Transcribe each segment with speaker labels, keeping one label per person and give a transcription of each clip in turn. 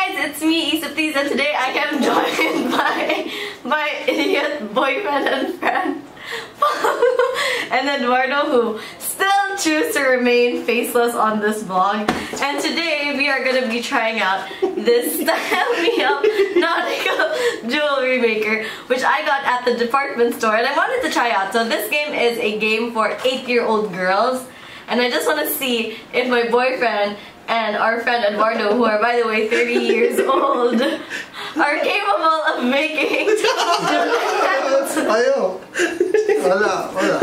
Speaker 1: Guys, it's me, Isa Please, and today I am joined by my idiot boyfriend and friend, and Eduardo, who still choose to remain faceless on this vlog. And today we are going to be trying out this Style Me Up Nautical Jewelry Maker, which I got at the department store and I wanted to try out. So this game is a game for 8-year-old girls, and I just want to see if my boyfriend and our friend Eduardo, who are by the way 30 years old, are capable of making
Speaker 2: Ayo. Wala, wala.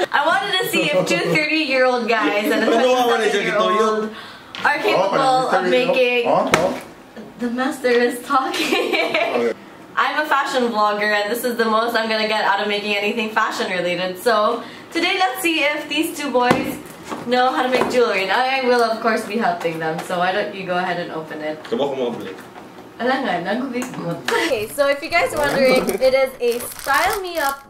Speaker 1: I wanted to see if two 30-year-old guys and a 27-year-old are capable of making... The master is talking. I'm a fashion vlogger and this is the most I'm gonna get out of making anything fashion related. So today let's see if these two boys know how to make jewelry, and I will of course be helping them. So why don't you go ahead and open it? Okay, so if you guys are wondering, it is a Style Me Up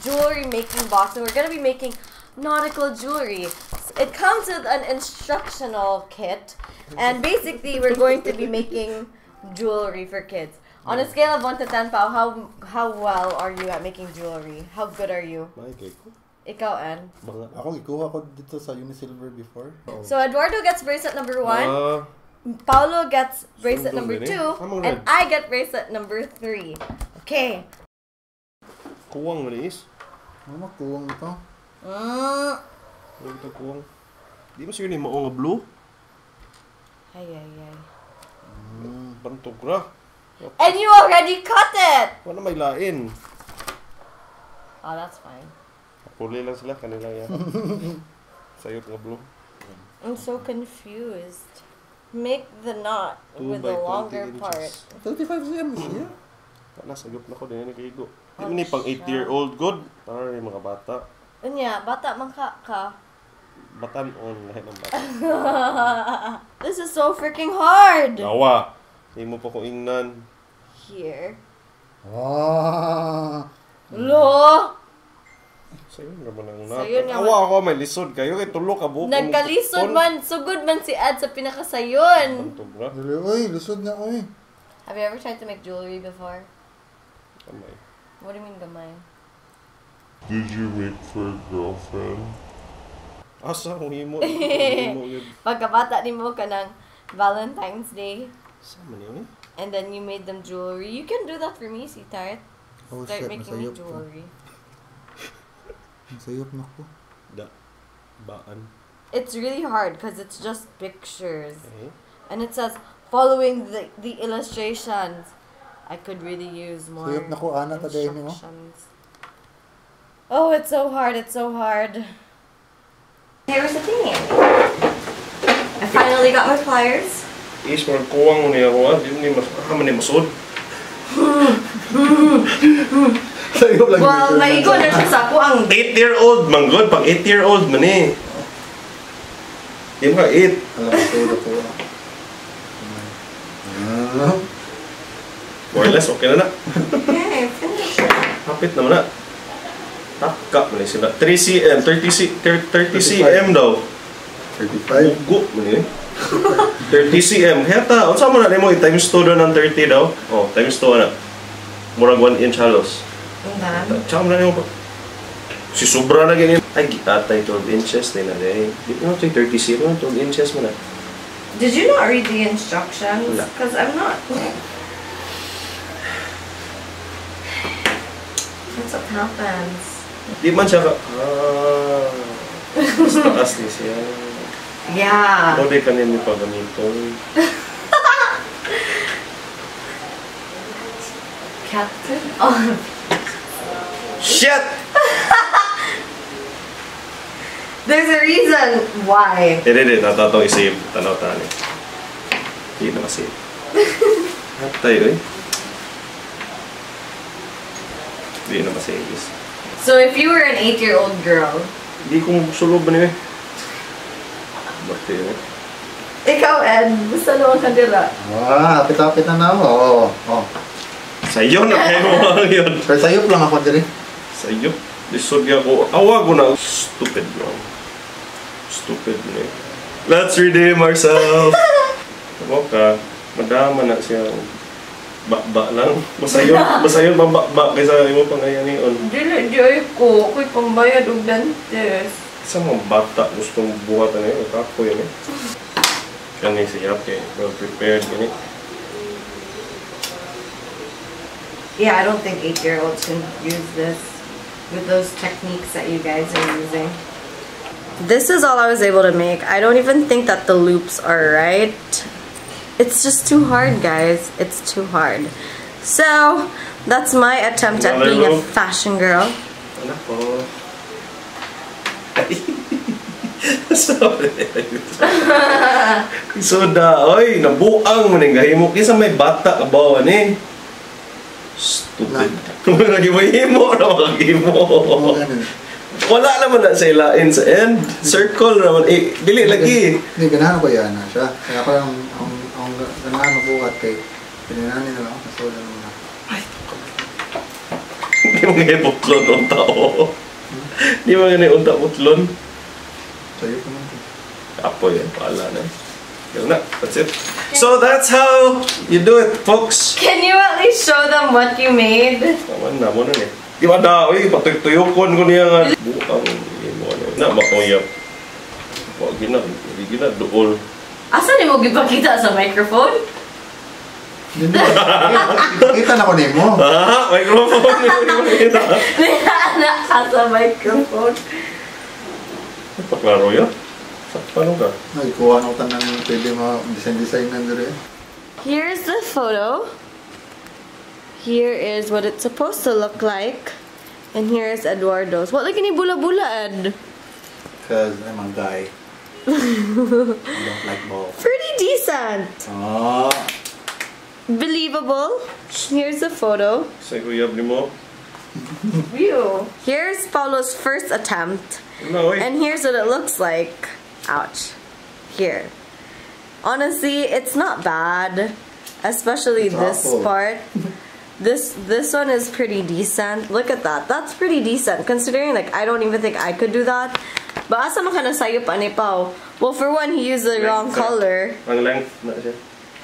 Speaker 1: jewelry making box, and we're gonna be making nautical jewelry. It comes with an instructional kit, and basically we're going to be making jewelry for kids. On a scale of 1 to 10, Pao, how well are you at making jewelry? How good are you? Ikaw, Ann?
Speaker 2: Ako, ikuha ko dito sa Unisilver before.
Speaker 1: So Eduardo gets bracelet number 1, Paolo gets bracelet number 2, and I get bracelet number 3. Okay.
Speaker 3: Kuwang mo is?
Speaker 2: Ano kuwang ito?
Speaker 3: Ano ito kuwang? Di mo siguro ni mao nga blue?
Speaker 1: Ay, ay, ay.
Speaker 3: Bantog ra.
Speaker 1: And you already cut it!
Speaker 3: Wala may lain.
Speaker 1: Oh, that's fine.
Speaker 3: Puli lang sila, kanila yan. Sayot nga blue.
Speaker 1: I'm so confused. Make the knot with the longer part.
Speaker 2: 35 cm siya?
Speaker 3: Wala, sayot na ko. Di na nagkaigo. Di mo ni pang 8-year-old good. Para rin mga bata.
Speaker 1: Unya, bata man ka.
Speaker 3: Batan-on lahat ng bata.
Speaker 1: This is so freaking hard!
Speaker 3: Nawa! Hindi mo pa ko ingnan.
Speaker 1: Here.
Speaker 2: Ah!
Speaker 1: Lo!
Speaker 3: Sayo naman ang nata.
Speaker 1: Sayo naman.
Speaker 3: Awa ako, may lisod kayo. Kay tulo ka buok.
Speaker 1: Nagkalisod man. Sugod man si Ed sa pinakasayon.
Speaker 2: Uy, lisod na uy.
Speaker 1: Have you ever tried to make jewelry before?
Speaker 3: Gamay.
Speaker 1: What do you mean gamay?
Speaker 4: Did you make for a girlfriend?
Speaker 3: Asa kung himo.
Speaker 1: Pagkabata ni mo ka ng Valentine's Day.
Speaker 3: Saan man yun eh?
Speaker 1: And then you made them jewelry. You can do that for me, sweetheart.
Speaker 2: Oh,
Speaker 1: start
Speaker 2: shit,
Speaker 1: making me jewelry.
Speaker 2: Masayop na ko.
Speaker 3: Da. Baan.
Speaker 1: It's really hard because it's just pictures.
Speaker 3: Okay.
Speaker 1: And it says, following the illustrations. I could really use more
Speaker 2: Sayop na ko, ana,
Speaker 1: instructions. Oh, it's so hard. It's so hard. Here's the thing. I finally got my pliers.
Speaker 3: Is mo kuwang mo niya ko, di mo ni mas ni masud.
Speaker 1: Well, maigo na siya sa kuang.
Speaker 3: 8-year-old man good, pag 8-year-old man eh. Di mo ka 8.
Speaker 2: Alam ko ko.
Speaker 3: More or less okay na na.
Speaker 1: Okay, finish it.
Speaker 3: Hapit naman na. Taka man eh sila. 3 cm, 30 cm daw.
Speaker 2: 35.
Speaker 3: Ugo man eh. 30 cm. Heta, unsa mo na nimo i-times 2 daw ng 30 daw? Oh, times 2 na. Murag 1 inch halos. Tsaka mo na nimo. Si sobra na ganyan. Ay, gitatay 12 inches din na eh. Di mo 30 cm, 12 inches mo na.
Speaker 1: Did you not read the instructions? Because I'm not. That's what happens.
Speaker 3: Di man siya ka. Ah. Mas taas ni siya.
Speaker 1: Yeah.
Speaker 3: Pwede ka niya pagamiton.
Speaker 1: Captain? Oh.
Speaker 3: Shit!
Speaker 1: There's a reason why.
Speaker 3: Hindi, hindi. Tatatong i-save. Tanaw tani. Hindi na ma-save. Hatay, eh. Hindi na ma-save.
Speaker 1: So if you were an 8-year-old girl...
Speaker 3: Hindi ko sulob ba niyo eh. Bate, eh.
Speaker 1: Ikaw, Ed. Basta naman kandila.
Speaker 2: Ah, hapit-hapit na na ako. Oo. Oh.
Speaker 3: Sa'yo na kayo mo yun.
Speaker 2: Pero sayop lang ako diri.
Speaker 3: Sayop? Lisod gyud ako. Awa ko na. Stupid, bro. Stupid ni. Let's redeem ourselves. Tamo ka. Madama na siya. Bakba lang. Masayon, masayon mabakba kaysa imo pang ayanion.
Speaker 1: Dili, di ay ko. Ako'y pambayad og dentist.
Speaker 3: Sa mga bata gustong buhat na yun, kapoy yun eh. Kani siya kay well prepared gani.
Speaker 1: Yeah, I don't think 8-year-olds can use this with those techniques that you guys are using. This is all I was able to make. I don't even think that the loops are right. It's just too hard, guys. It's too hard. So, that's my attempt at
Speaker 3: Another
Speaker 1: being a
Speaker 3: loop.
Speaker 1: Fashion girl.
Speaker 3: Anak ko. Sorry. So da, oy, nabuang mo ning gahimo kinsa may bata ka ba ni? Stupid. Wala gihimo na makahimo.
Speaker 2: Mo ganun.
Speaker 3: Wala naman na sa ilain sa end. Circle naman eh, dili lagi.
Speaker 2: Hindi, ganahan ko yan na siya. Kaya ako lang, ang ganahan mabuhat kay pinanani na lang ako, so wala naman na.
Speaker 3: Di mo nga butlon ang tao. Di mo nga unta butlon.
Speaker 2: Sa'yo pa man.
Speaker 3: Apoy yan, paala na. Yun na, that's it. So that's how you do it, folks.
Speaker 1: Can you at least show them what you made?
Speaker 3: Tama na mo na eh. Di ba da, uy, patuyok-tuyokon ko niya nga. Buang, mo na. Na, makuyap. Wa gina, di gina, duol.
Speaker 1: Asa ni mo gipakita sa microphone?
Speaker 2: Hindi, kita na ko nimo.
Speaker 3: Ah, microphone. Hindi mo nakita.
Speaker 1: Na sa microphone.
Speaker 3: Paklaro yun. Sakpan ka.
Speaker 2: Ay, kuha na ko tanan pwede mo design-design na dire.
Speaker 1: Here's the photo. Here is what it's supposed to look like. And here is Eduardo's. What like any bula-bula, Ed?
Speaker 2: 'Cause I'm a guy. I don't like balls.
Speaker 1: Pretty decent.
Speaker 2: Oh.
Speaker 1: Believable. Here's the photo.
Speaker 3: Sa kuyab ni mo.
Speaker 1: View. Here's Paulo's first attempt.
Speaker 3: No, oy.
Speaker 1: And here's what it looks like. Ouch. Here. Honestly, it's not bad. Especially
Speaker 2: It's
Speaker 1: this
Speaker 2: awful.
Speaker 1: Part. This one is pretty decent. Look at that. That's pretty decent considering, like, I don't even think I could do that. But asa man ka nasayop ani, Pao? Well, for one, he used the wrong
Speaker 3: Length, eh.
Speaker 1: color.
Speaker 3: Ang length na siya.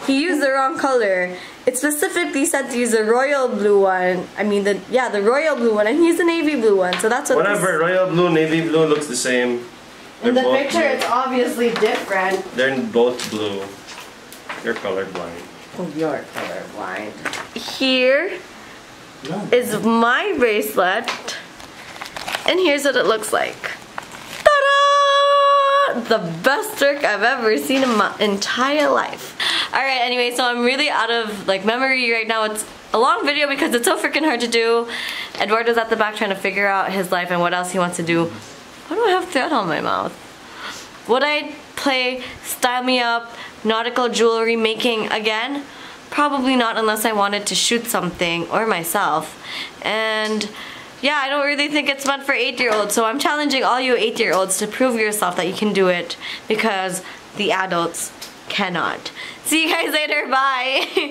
Speaker 1: He used the wrong color. It specifically said to use the royal blue one. I mean, the yeah, the royal blue one, and he used the navy blue one. So that's what.
Speaker 3: Whatever, royal blue, navy blue looks the same.
Speaker 1: In the
Speaker 3: They're both
Speaker 1: picture,
Speaker 3: blue.
Speaker 1: It's obviously different.
Speaker 3: They're both blue. You're colorblind.
Speaker 1: You're colorblind. Here
Speaker 2: Yan.
Speaker 1: Is my bracelet, and here's what it looks like. Ta-da! The best trick I've ever seen in my entire life. Alright, anyway, so I'm really out of, like, memory right now. It's a long video because it's so freaking hard to do. Eduardo's at the back trying to figure out his life and what else he wants to do. Why do I have thread on my mouth? Would I play Style Me Up nautical jewelry making again? Probably not unless I wanted to shoot something or myself. And yeah, I don't really think it's meant for 8-year-olds, so I'm challenging all you 8-year-olds to prove yourself that you can do it because the adults cannot. See you guys later, bye!